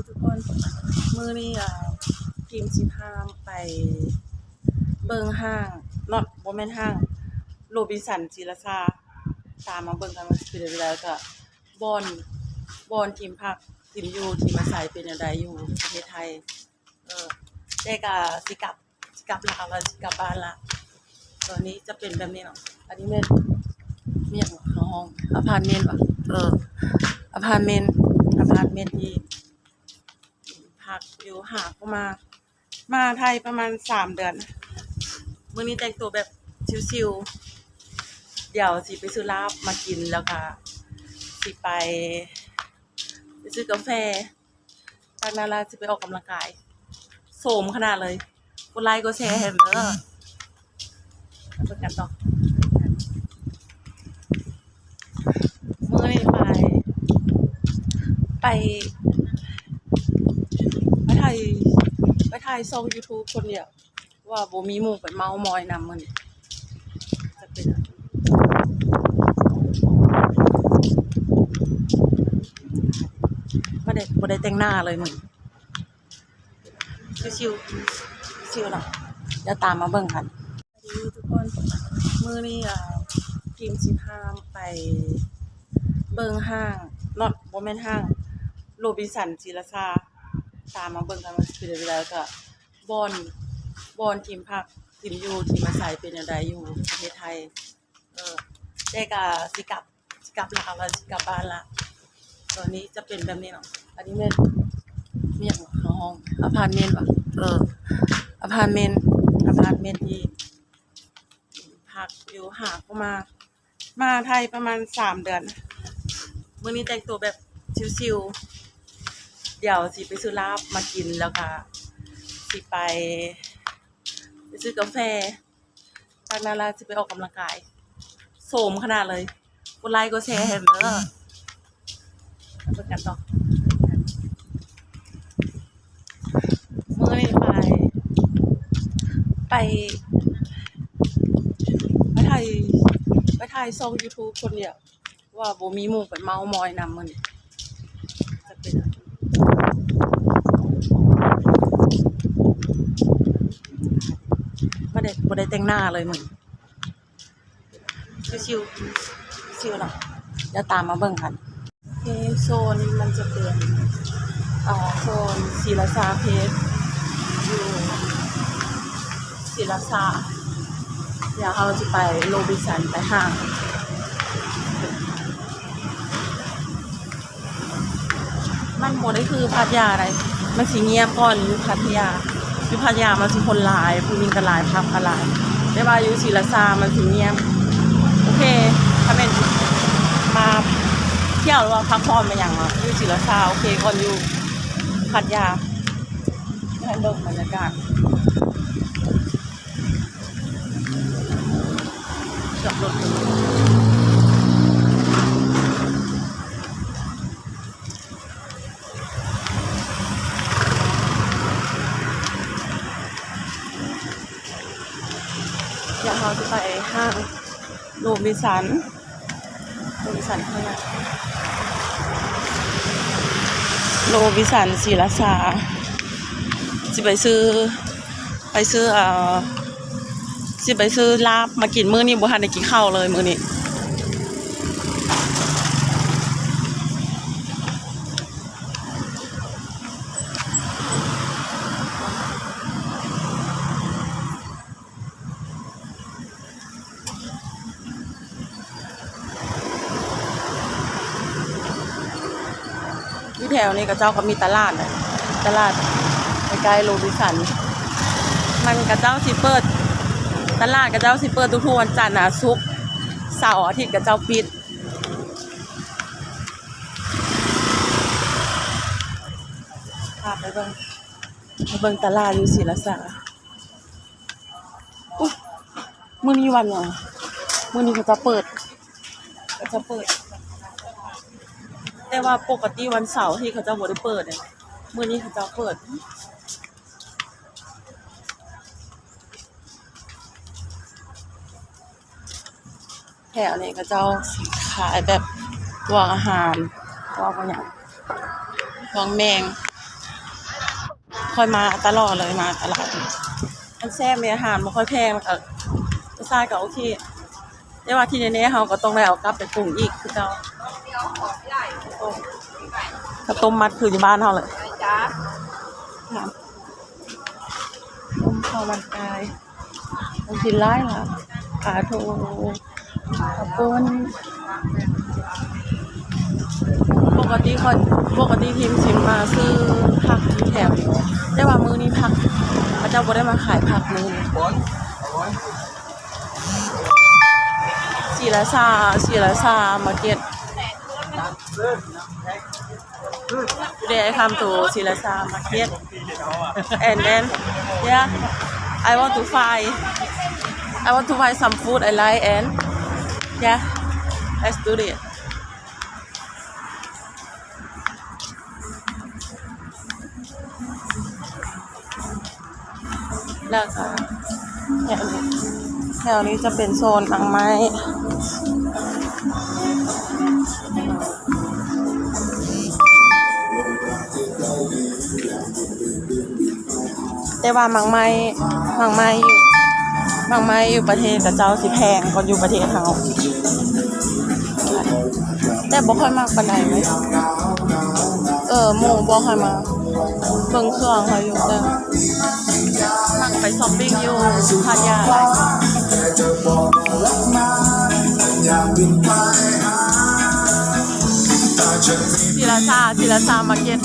ທຸກຄົນ ມື້ນີ້ ເອີ ທີມຊິພາໄປເບິ່ງຫ້າງ ເນາະ ບໍ່ແມ່ນຫ້າງ ໂຣບິນສັນ ສີລາຊາ. ຕາມມາເບິ່ງກັນວ່າຊິເປັນແນວໃດ ແລ້ວກໍບ່ອນ ບ່ອນທີມພັກ ທີມຢູ່ ທີມອາໄສເປັນແນວໃດຢູ່ປະເທດໄທ. ເອີ ແຕ່ກໍຊິກັບ ຊິກັບລາວລະ ຊິກັບບ້ານລະ. ຕົວນີ້ຈະເປັນແບບນີ້ເນາະ. ອັນນີ້ແມ່ນ ແມ່ນຫຍັງ ຫ້ອງ ອາພາດເມັນຫວາ? ເອີ ອາພາດເມັນ ອາພາດເມັນທີ່ພັກຢູ່ ຫາກໍມາ ມາໄທປະມານສາມເດືອນ. ມື້ນີ້ແຕ່ງຕົວແບບຊິວໆ ດຽວຊິໄປຊື້ລາບມາກິນ ແລ້ວກະຊິໄປ ໄປຊື້ກາແຟ. ຈາກນັ້ນລະຊິໄປອອກກຳລັງກາຍ ໂຊມຂະໜາດເລີຍ. ກົດໄລກົດແຊໃຫ້ເດີ ເບິ່ງກັນຕໍ່. ມື້ນີ້ໄປ ໄປ ໄປຖ່າຍ ໄປຖ່າຍຊ່ອງຢູທູບຄົນດຽວ ເພາະວ່າບໍ່ມີໝູ່ໄປເມົາມອຍນຳມື້ນີ້. ຈະເປັນ ບໍ່ໄດ້ ບໍ່ໄດ້ແຕ່ງໜ້າເລີຍມື້ນີ້. ຊິວໆ ຊິວເນາະ ດຽວຕາມມາເບິ່ງກັນ. ສະບາຍດີທຸກຄົນ ມື້ນີ້ ເອີ ທີມຊິພາໄປເບິ່ງຫ້າງ ເນາະ ບໍ່ແມ່ນຫ້າງ ໂຣບິນສັນ ສີລາຊາ. ຕາມມາເບິ່ງກັນວ່າຊິເປັນແນວໃດ ແລ້ວກໍບ່ອນ ບ່ອນທີມພັກ ທີມຢູ່ ທີມອາໄສເປັນແນວໃດຢູ່ປະເທດໄທ. ເອີ ແຕ່ກະຊິກັບ ຊິກັບລາວລະ ຊິກັບບ້ານລະ. ຕົວນີ້ຈະເປັນແບບນີ້ເນາະ. ອັນນີ້ແມ່ນ ແມ່ນຫຍັງ ຫ້ອງ ອາພາດເມັນຫວາ? ເອີ ອາພາດເມັນ ອາພາດເມັນທີ່ພັກຢູ່ ຫາກໍມາ ມາໄທປະມານສາມເດືອນ. ມື້ນີ້ແຕ່ງຕົວແບບຊິວໆ ດຽວຊິໄປຊື້ລາບມາກິນ ແລ້ວກະຊິໄປ ໄປຊື້ກາແຟ. ຈາກນັ້ນລະຊິໄປອອກກຳລັງກາຍ ໂຊມຂະໜາດເລີຍ. ກົດໄລກົດແຊໃຫ້ເດີ ເບິ່ງກັນຕໍ່. ມື້ນີ້ໄປ ໄປ ໄປຖ່າຍ ໄປຖ່າຍຊ່ອງຢູທູບຄົນດຽວ ເພາະວ່າບໍ່ມີໝູ່ໄປເມົາມອຍນຳມື້ນີ້. ຈະເປັນ ບໍ່ໄດ້ ບໍ່ໄດ້ແຕ່ງໜ້າເລີຍມື້ນີ້. ຊິວໆ ຊິວເນາະ ດຽວຕາມມາເບິ່ງກັນ. ໂອເຄ ໂຊນມັນຈະເປັນ ເອີ ໂຊນສີລາຊາເພຈ ຢູ່ສີລາຊາ. ດຽວເຮົາຈະໄປໂຣບິນສັນ ໄປຫ້າງ. ມັນບໍ່ໄດ້ຄືພັດຍາໃດ ມັນຊິງຽບກ່ອນຢູ່ພັດຍາ. ຢູ່ພັດຍາມັນຊິຄົນຫຼາຍ ຜູ້ຍິງກໍຫຼາຍ ຜັບກໍຫຼາຍ ແຕ່ວ່າຢູ່ສີລາຊາມັນຊິງຽບ. ໂອເຄ ຖ້າແມ່ນມາທ່ຽວ ຫຼືວ່າພັກຜ່ອນມາຫຍັງ ຢູ່ສີລາຊາໂອເຄກ່ອນຢູ່ພັດຍາ. ໃຫ້ເບິ່ງບັນຍາກາດ ຈອດລົດ ດຽວເຮົາຈະໄປຫ້າງໂຣບິນສັນ ໂຣບິນສັນຂ້າງໜ້າ ໂຣບິນສັນສີລາຊາ ຊິໄປຊື້ ໄປຊື້ ເອີ ຊິໄປຊື້ລາບມາກິນ. ມື້ນີ້ບໍ່ທັນໄດ້ກິນເຂົ້າເລີຍມື້ນີ້. ຢູ່ແຖວນີ້ເຂົາເຈົ້າກໍມີຕະຫຼາດນະ ຕະຫຼາດໃກ້ໆໂຣບິນສັນ. ມັນເຂົາເຈົ້າຊິເປີດ ຕະຫຼາດເຂົາເຈົ້າຊິເປີດທຸກໆວັນຈັນນະ ສຸກ ເສົາ ອາທິດເຂົາເຈົ້າປິດ. ພາໄປເບິ່ງ ໄປເບິ່ງຕະຫຼາດຢູ່ສີລາຊາ. ອຸ້ຍ ມື້ນີ້ວັນຫຍັງ? ມື້ນີ້ເຂົາເຈົ້າເປີດ ເຂົາເຈົ້າເປີດ ແຕ່ວ່າປົກກະຕິວັນເສົາທີ່ເຂົາເຈົ້າບໍ່ໄດ້ເປີດເດ ມື້ນີ້ເຂົາເຈົ້າເປີດ. ແຖວນີ້ເຂົາເຈົ້າຊິຂາຍແບບພວກອາຫານ ພວກຫຍັງ ພວກແມງ ຂ້ອຍມາຕະຫຼອດເລີຍ ມາຕະຫຼາດ ມັນແຊບເດ ອາຫານບໍ່ຄ່ອຍແພງ ແລ້ວກໍລົດຊາດກໍໂອເຄ ແຕ່ວ່າທີ່ແນ່ໆ ເຮົາກໍຕ້ອງໄດ້ເອົາກັບໄປປຸງອີກຄືເກົ່າ. ເຂົ້າຕົ້ມມັດຄືຢູ່ບ້ານເຮົາເລີຍ ຕົ້ມເຂົ້າມັນໄກ່ ມັນຊິຫຼາຍລະ ປາທູ ເຂົ້າປຸ້ນ. ປົກກະຕິຂ້ອຍ ປົກກະຕິທີມຊິມາຊື້ຜັກຢູ່ແຖວນີ້ ແຕ່ວ່າມື້ນີ້ຜັກ ເຂົາເຈົ້າບໍ່ໄດ້ມາຂາຍຜັກມື້ນີ້. ສີລາຊາ ສີລາຊາມາເກັດ. Today I come to Silasa market and then, yeah, I want to find, I want to find some food I like and, yeah, let's do it. ແລ້ວກໍແຖວນີ້ ແຖວນີ້ຈະເປັນໂຊນໝາກໄມ້ ແຕ່ວ່າໝາກໄມ້ ໝາກໄມ້ຢູ່ ໝາກໄມ້ຢູ່ປະເທດຂະເຈົ້າຊິແພງກວ່າຢູ່ປະເທດເຮົາ ແຕ່ບໍ່ຄ່ອຍມັກປານໃດເວີຍ ເອີ ໝູ່ບໍ່ຄ່ອຍມັກ ເບິ່ງເຄື່ອງເຂົາຢູ່ ແຕ່ມັກໄປຊັອບປິງຢູ່ພັດຍາຫຼາຍ. ສີລາຊາ ສີລາຊາມາເກັດ.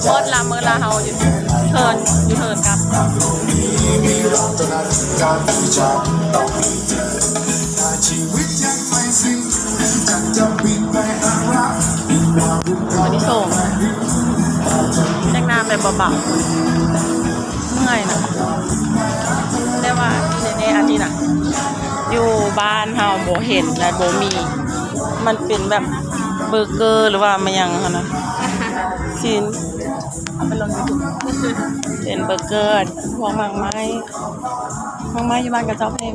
ເບິດລະ ມື້ລະເຮົາຢູ່ເທີນ ຢູ່ເທີນກັບ ມື້ທີສອງ ແຕ່ງໜ້າແບບເບົາໆ ເມື່ອຍນະ ແຕ່ວ່າທີ່ແນ່ໆ ອັນນີ້ນະ ຢູ່ບ້ານເຮົາບໍ່ເຫັນ ແລະ ບໍ່ມີ ມັນເປັນແບບເບີເກີ ຫຼືວ່າມາຫຍັງຫັ້ນນະ ຊີ້ນ ເອົາໄປລົງຢູທູບ ເປັນເບີເກີ ພວກໝາກໄມ້ ໝາກໄມ້ຢູ່ບ້ານຂະເຈົ້າແພງ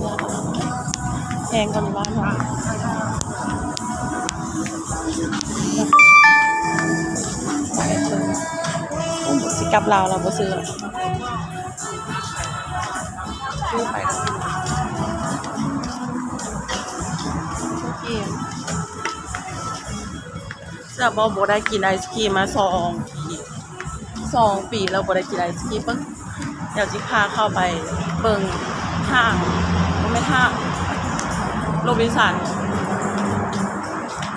ແພງກວ່າຢູ່ບ້ານເຮົາ. ໂອ້ ຊິກັບລາວລະບໍ່ຊື້ ຊື້ໄປ ຊື້ເກມ ເຊື່ອບໍ່ ບໍ່ໄດ້ກິນໄອສະຄຣີມມາສອງປີ ສອງປີແລ້ວບໍ່ໄດ້ກິນໄອສະຄຣີມ. ເບິ່ງ ດຽວຊິພາເຂົ້າໄປເບິ່ງຫ້າງ ບໍ່ແມ່ນຫ້າງ ໂຣບິນສັນ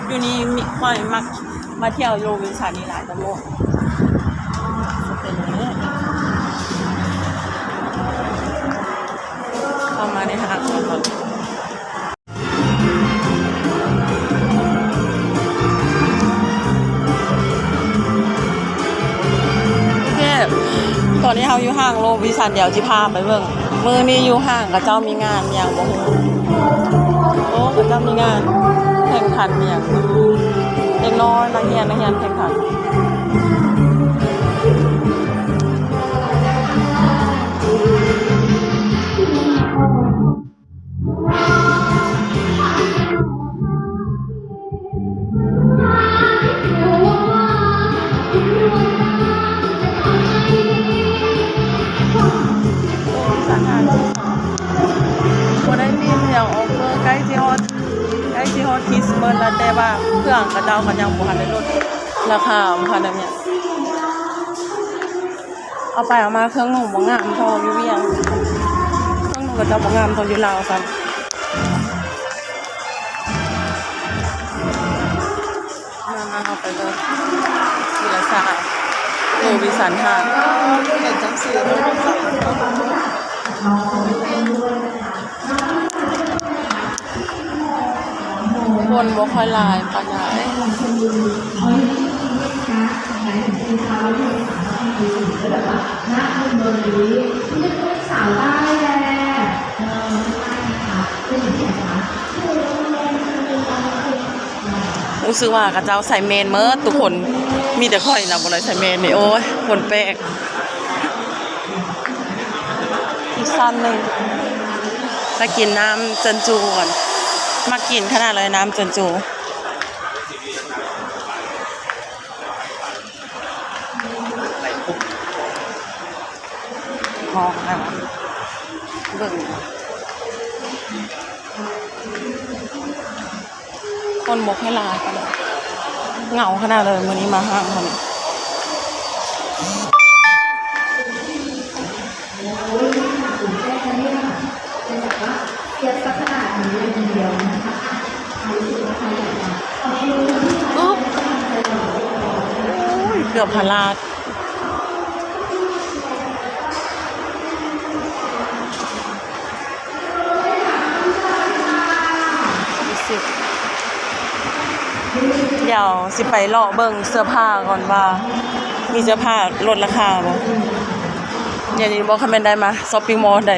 ຢູ່ນີ້ມີ ຂ້ອຍມັກມາທ່ຽວໂຣບິນສັນນີ້ຫຼາຍຕະຫຼອດ ເປັນແບບນີ້ ເຂົ້າມາໃນຫ້າງກ່ອນ. ໂອເຄ ຕອນນີ້ເຮົາຢູ່ຫ້າງໂຣບິນສັນ ດຽວຊິພາໄປເບິ່ງ ມື້ນີ້ຢູ່ຫ້າງເຂົາເຈົ້າມີງານຫຍັງບໍ່ຮູ້ ໂອ້ ເຂົາເຈົ້າມີງານແຂ່ງຂັນຫຍັງ ເດັກນ້ອຍນັກຮຽນ ນັກຮຽນແຂ່ງຂັນ. ບໍ່ໄດ້ມີຫຍັງອອບເຟີ ໃກ້ຊິຮອດ ໃກ້ຊິຮອດຄຣິສເມີດແລ້ວ ແຕ່ວ່າເຄື່ອງເຂົາເຈົ້າກໍຍັງບໍ່ທັນໄດ້ລົດລາຄາ ບໍ່ທັນໄດ້ຫຍັງ. ເອົາໄປເອົາມາ ເຄື່ອງນຸ່ງບໍ່ງາມເທົ່າຢູ່ວຽງ ເຄື່ອງນຸ່ງເຂົາເຈົ້າບໍ່ງາມເທົ່າຢູ່ລາວຊ້ຳ. ມາ ມາ ເຮົາໄປເບິ່ງ ສີລາຊາ ໂຣບິນສັນ ຫ້າງ ເຫັນຈັ່ງຊີ້ ໂຣບິນສັນ ຄົນບໍ່ຄ່ອຍຫຼາຍປານໃດ. ຮູ້ສຶກວ່າເຂົາເຈົ້າໃສ່ແມສເໝິດທຸກຄົນ ມີແຕ່ຂ້ອຍນະບໍ່ໄດ້ໃສ່ແມສນີ້ ໂອ້ຍ ຄົນແປກ. ອີກຊັ້ນໜຶ່ງ ໄປກິນນ້ຳເຈິນຈູກ່ອນ. ມັກກິນຂະໜາດເລີຍນ້ຳເຈິນຈູ. ມອງນະ ເບິ່ງ ຄົນບໍ່ຄ່ອຍຫຼາຍປານໃດ. ເຫງົາຂະໜາດເລີຍ ມື້ນີ້ມາຫ້າງເຮົານີ້. ອຶບ ໂອ້ຍ ເກືອບພະລາດ. ດຽວຊິໄປເລາະເບິ່ງເສື້ອຜ້າກ່ອນວ່າ ມີເສື້ອຜ້າລົດລາຄາບໍ່. ດຽວນີ້ບໍ່ ຄັນແມ່ນໄດ້ມາຊັອບປິງມໍລໃດ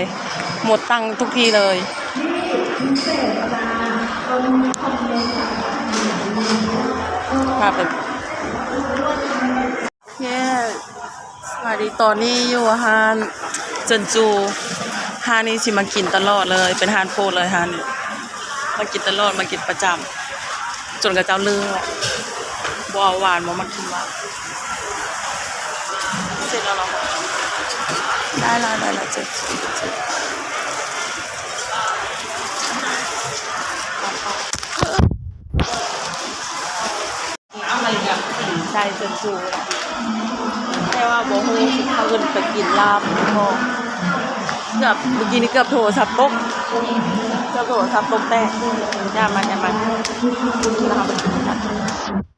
ໝົດຕັງທຸກທີ່ເລີຍ. ພາໄປ ເຢ້ ສະບາຍດີ. ຕອນນີ້ຢູ່ຮ້ານເຈິນຈູ. ຮ້ານນີ້ຊິມາກິນຕະຫຼອດເລີຍ ເປັນຮ້ານໂປດເລີຍຮ້ານນີ້. ມາກິນຕະຫຼອດ ມາກິນປະຈຳ ຈົນເຂົາເຈົ້າລືມແລ້ວ ບໍ່ເອົາຫວານ ບໍ່ມັກກິນຫວານ. ເສັດແລ້ວເນາະ. ໄດ້ລະ ໄດ້ລະ ເຈັດ ເຈັດ ເຈັດ. ໄດ້ເຈິນຈູແລ້ວ ແຕ່ວ່າບໍ່ຮູ້ຊິພາເພິ່ນໄປກິນລາບບໍ່. ເກືອບ ເມື່ອກີ້ນີ້ເກືອບໂທລະສັບຕົກ ເກືອບໂທລະສັບຕົກແຕກ. ຢ່າມາ ຢ່າມາ ເຮົາໄປກິນກັນ.